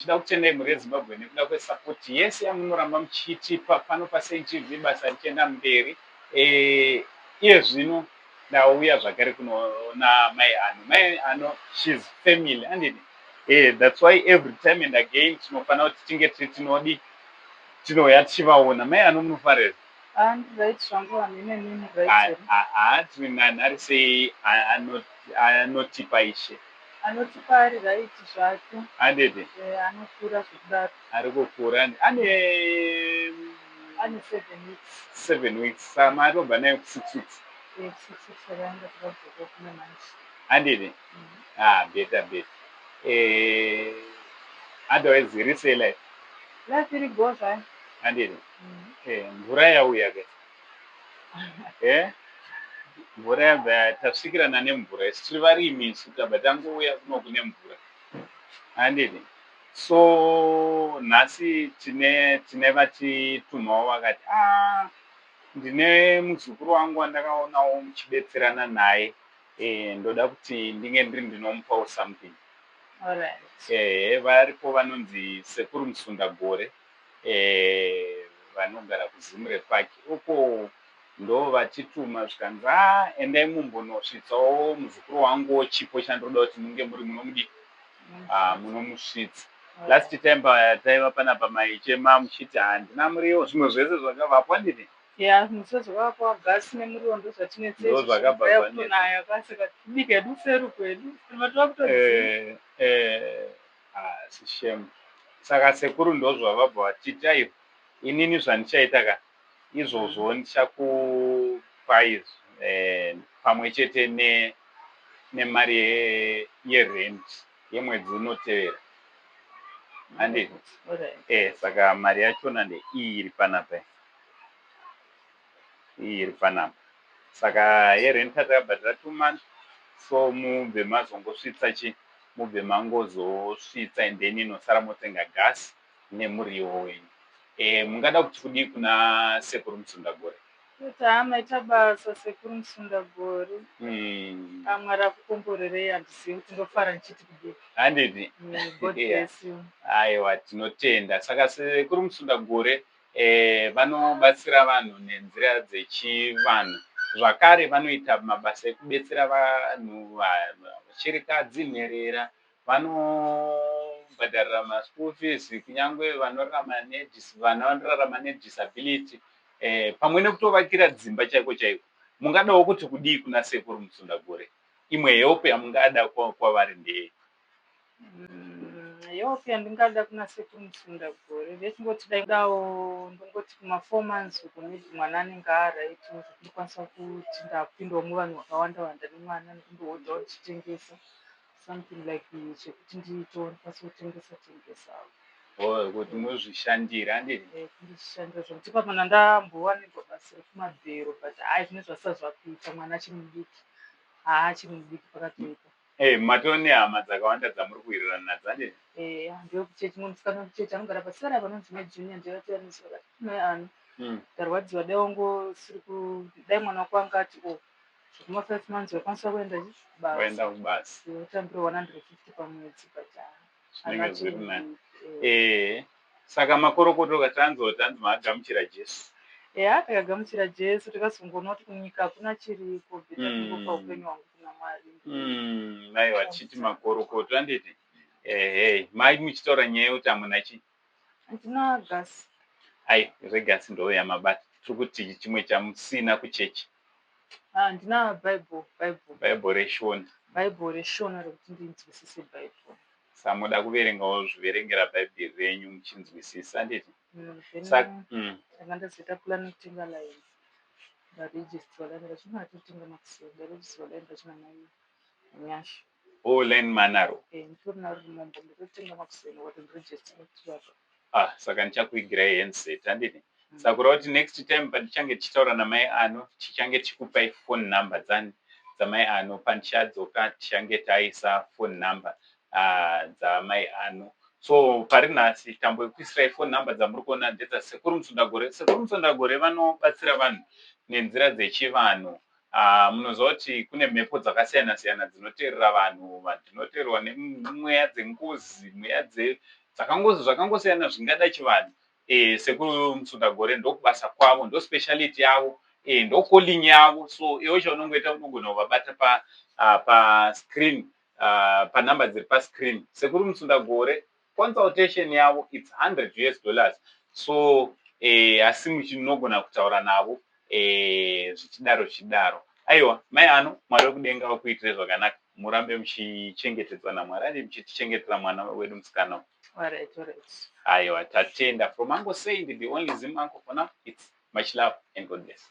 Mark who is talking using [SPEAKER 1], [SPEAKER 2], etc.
[SPEAKER 1] Tinoda kutendai mhuri yeZimbabwe nekuda kwesapoti yese yamunoramba muchitipa pano paSaint TV basa richienda mberi. Eh, iye zvino ndauya zvakare kunoona mai Ano. Mai Ano, she's family, andini? Eh, that's why every time and again tinofanira kuti tinge tiri tinodi tinouya tichivaona. Mai Ano munofara here?
[SPEAKER 2] Ah, ndiright zvangu hanhu inini right here.
[SPEAKER 1] Haa tiri nani ari sei anotipa ishe.
[SPEAKER 2] Anotipa ari right zvake.
[SPEAKER 1] Handiti?
[SPEAKER 2] Eh, anokura zvekudaro.
[SPEAKER 1] Ari kukura. Ane
[SPEAKER 2] Ane 7 weeks.
[SPEAKER 1] 7 weeks. Saka matobva naye ku6 weeks.
[SPEAKER 2] Eh, 6 weeks yakaenda takadzoka kune manje.
[SPEAKER 1] Handiti? Ah, better better. Eh, otherwise iri sei life?
[SPEAKER 2] Life iri go zvayo.
[SPEAKER 1] Handiti? Eh, mvura yauya ke. Eh? Mvura yabva tasvikirana nemvura. Isu tiri varimi isu tabva tangouya kuno kune mvura. Handiti? So nhasi tine vatitumawo vakati ah ndine muzukuru wangu wandakaonawo muchibetserana naye ndoda kuti ndinge ndiri ndinomupawo something.
[SPEAKER 2] Alright.
[SPEAKER 1] Varipo vanonzi Sekuru Musundagore vanogara kuZimre Park uko ndo vatituma zvikanzi a endai mumbonosvitsawo muzukuru wangu chipo chandoda kuti munge muri munomudi munomusvitsa. Last time pataiva panapa maichema muchiti handina muriwo zvimwe zvese zvakavapo handiti?
[SPEAKER 2] Ya, zvimwe zvakavapo gasi nemuriwo ndozvatinetse.
[SPEAKER 1] Ndo zvakabva zvanetsa.
[SPEAKER 2] Kutonaya kwasika kubika hedu kuseri kwedu. Matova kutodziva.
[SPEAKER 1] Asi shame. Saka sekuru ndozvavabva vatiti aiwa inini zvandichaita ka izvozvo ndichakupai pamwe chete nemari yerent yemwedzi unotevera. Handiti?
[SPEAKER 2] Alright.
[SPEAKER 1] Saka mari yachona ndeiyi iri panapa iyi. Iyi iri panapa. Saka yerent tatakabhadhara 2 months so mubve mazongosvitsa chi mubve mangozosvitsa and then inosara motenga gasi nemuriwo wenyu. Mungada kuti kudii kuna Sekuru Musundagore?
[SPEAKER 2] Kuti haa maita basa Sekuru Musundagore. Mwari akukomborerei handizivi kuti ndofara ndichiti kudii.
[SPEAKER 1] Handiti?
[SPEAKER 2] God bless you.
[SPEAKER 1] Aiwa tinotenda. Saka Sekuru Musundagore vanobatsira vanhu nenzira dzechivanhu. Zvakare vanoita mabasa ekubetsera vanhu chirikadzi, nherera. Vanobhadharira maschool fees kunyange vanorarama vana vanorarama nedisability pamwe nekutovakira dzimba chaiko chaiko. Mungadawo kuti kudii kuna Sekuru Musundagore? Imwe help yamungada kwavari ndeyei?
[SPEAKER 2] Help yandingada kuna Sekuru Musundagore ndechingoti dai dawo ndongoti kuma 4 months uko maybe mwana anenge aright ndokwanisa kuti ndakupindawo muvanhu vakawanda wanda nemwana nekundohodhawo ndichitengesa something like chekuti ndiitewo ndikwanise kutengesa tengesawo.
[SPEAKER 1] Oh, kuti muzvishandire handiti?
[SPEAKER 2] Kundizvishandira zvokuti pamana ndambowanirwa basa rekumabhero but hai zvine zvasati zvakuita mwana achiri mudiki haa achiri mudiki pakatoipa.
[SPEAKER 1] Matoo nehama dzakawanda dzamuri kuwirirana nadzo handiti?
[SPEAKER 2] Ndiyo kuchechi mumwe musikana wekuchechi anogara pasera apa anonzi Mai Junior ndiye akati vakati mai Ano ndarwadziwa dai wangosiri ku dai mwana wako anga ati o zvekuma 5 months waikwanisa kuenda chi kubasa
[SPEAKER 1] Kuenda kubasa.
[SPEAKER 2] Wotambira 150 pamwedzi but
[SPEAKER 1] Zvinenge zviri nani. Saka makorokoto katanzwa tanzi maagamuchira Jesu.
[SPEAKER 2] Eya, takagamuchira Jesu tikazongoona kuti kunyika hakuna chiriko better kungopa upenyu hwangu kuna Mwari.
[SPEAKER 1] Aiwa tichiti makorokoto handiti? Ehe, mai muchitaura nyaya yekuti hamuna chi?
[SPEAKER 2] Handina gasi.
[SPEAKER 1] Ai, zvegasi ndo yamabata. Tiri kuti chimwe chamusina kuchechi.
[SPEAKER 2] Handina Bible, Bible.
[SPEAKER 1] Bible reShona.
[SPEAKER 2] Bible reShona rekuti ndinzwisise Bible.
[SPEAKER 1] Saka muda kuverengawo zviverengera Bhaibheri renyu muchinzwisisa handiti?
[SPEAKER 2] Then ndanga ndazoita plan yekutenga line. Ndaregisterwa line racho ndatotenga makuseni ndaregisterwa line racho namai Nyasha.
[SPEAKER 1] Oh, line manaro.
[SPEAKER 2] Nditori naro rimombo ndatotenga makuseni watondiregister kuti apa.
[SPEAKER 1] Ah, saka ndichakuigirai handset handiti? Saka kureva kuti next time pandichange tichitaura namai Ano tichange tichikupai phone number dzani dzamai Ano pandichadzoka tichange taisa phone number dzamai Ano. So pari nhasi tambokuisirai phone number dzamuri kuona ndedzaSekuru Musundagore. Sekuru Musundagore vanobatsira vanhu nenzira dzechivanhu. Munoziva kuti kune mhepo dzakasiyana siyana dzinoteerera vanhu, dzinoteerwa nemweya dzengozi, mweya Zvakangosiyana zvingada chivanhu. Sekuru Musundagore ndokubasa kwavo, ndo speciality yavo, ndo calling yavo. So iwe chaunongoita, unogona kuvabata pa screen, panhamba dziri pascreen. Sekuru Musundagore, consultation yavo, it's US$100. So asi muchinogona kutaura navo zvichidaro zvichidaro. Aiwa, mai ano, Mwari wekudenga vakuitire zvakanaka, murambe muchichengetedzwa naMwari, andi muchitichengetera mwana wedu musikana.
[SPEAKER 2] Alright.
[SPEAKER 1] Aiwa, tatenda. From Uncle Saint, the only Zim uncle for now, it's much love and God bless.